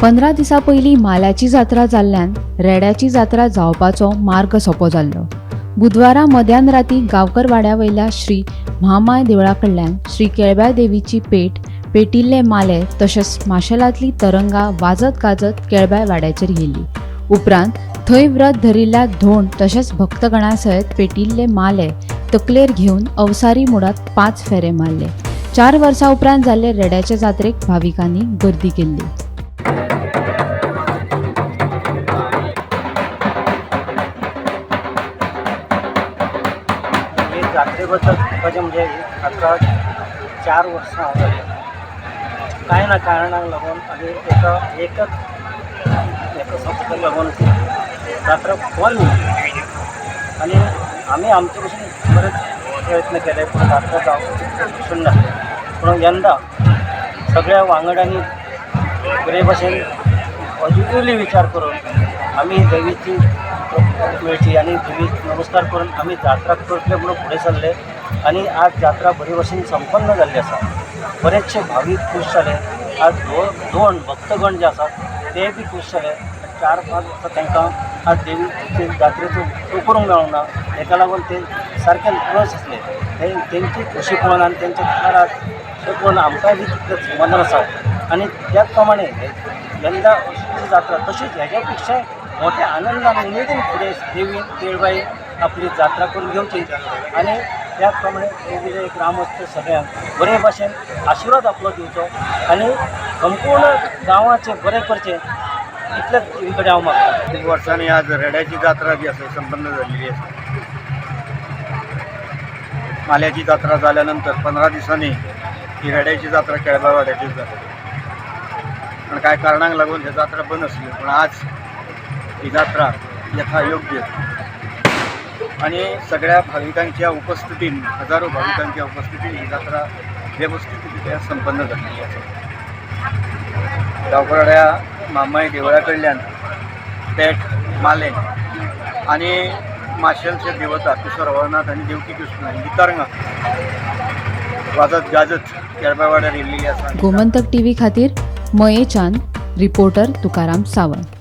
15 दिसां पयलीं माल्याची जात्रा जाल्ल्यान रेड्याची जात्रा जावपाचो मार्ग सोंपो जाल्लो. बुधवारा मध्यान राती गांवकर वाड्या वयल्या श्री म्हामाय देवळा कडल्यान श्री केळबाय देवीची पेट, पेटिल्ले माले तशेंच माशेलांतली तरंगा वाजत गाजत केळबाय वाड्याचेर येयली. उपरांत थंय व्रत धरिल्ल्या धोंड तशेंच भक्तगणा सयत पेटिल्ले माले तकलेर घेवन अवसारी मुडात 5 फेरे मारले. 4 वर्सां उपरांत जाल्ले रेड्याचे जात्रेक भाविकांनी गर्दी केल्ली. हे जात्रेबद्दल सांगपाचें म्हणजे आतां 4 वर्सां हांव जालीं. कांय ना कारणाक लागून आनी एका एकच एका संस्थेक लागून जात्रा बंद उरली आनी आमी आमचे भशेन बरेच प्रयत्न केले पूण जात्रा जावपाची पसून नासली. पूण यंदा सगळ्या वांगड्यांनी बरे भशेन पॉजिटिवली विचार करून आमी देवीची मेळची आनी देवीक नमस्कार करून आमी जात्रा करतले म्हणून फुडें सरले आनी आज जात्रा बरे भशेन संपन्न जाल्ली आसा. बरेचशे भावीक खूश जाले. आज दोन भक्तगण जे आसात ते बी खूश जाले. 4-5 वर्सां तांकां आज देवीचे जात्रेचो तो करूंक मेळूंक ना, हेका लागून ते सारके नर्वस आसले. तेंची खोशी पळोवन आनी तेंचे मुखार आज हें पळोवन आमकांय बी तितलें समाधान आसा. आनी त्याच प्रमाणे यंदा अशी जात्रा तशीच हेज्या पेक्षा मोठ्या आनंदान उमेदीन फुडें देवी केळबाई आपली जात्रा करून घेवची आनी त्याच प्रमाणे देवीचे ग्रामस्थ सगळ्यांक बरे भाशेन आशिर्वाद आपलो दिवचो आनी संपूर्ण गांवाचें बरें करचें इतलेंच देवी कडेन हांव मागतां. 3 वर्सांनी आज रेड्याची जात्रा जी आसा संपन्न जाल्लेली आसा. माल्याची जात्रा जाल्यानंतर 15 दिसांनी ही रेड्याची जात्रा केळबाय वाड्याची जाता. पण कांय कारणांक लागून ही जात्रा बंद आसली, पूण आज ही जात्रा यथायोग्य आणि सगळ्या भाविकांच्या उपस्थितीन, हजारो भाविकांच्या उपस्थितीन ही जात्रा व्यवस्थितरित्या संपन्न जाल्लेली आसा. गांवकरवाड्या म्हामाय देवळा कडल्यान पेट, माले आनी माशेलचे देवता किशोर रवळनाथ आनी देवकी कृष्ण ही तरंगां वाजत गाजत केळबाय वाड्यार येयल्लेली आसा. गोमंतक टीव्ही खातीर मयेच्यान रिपोर्टर तुकाराम सावंत.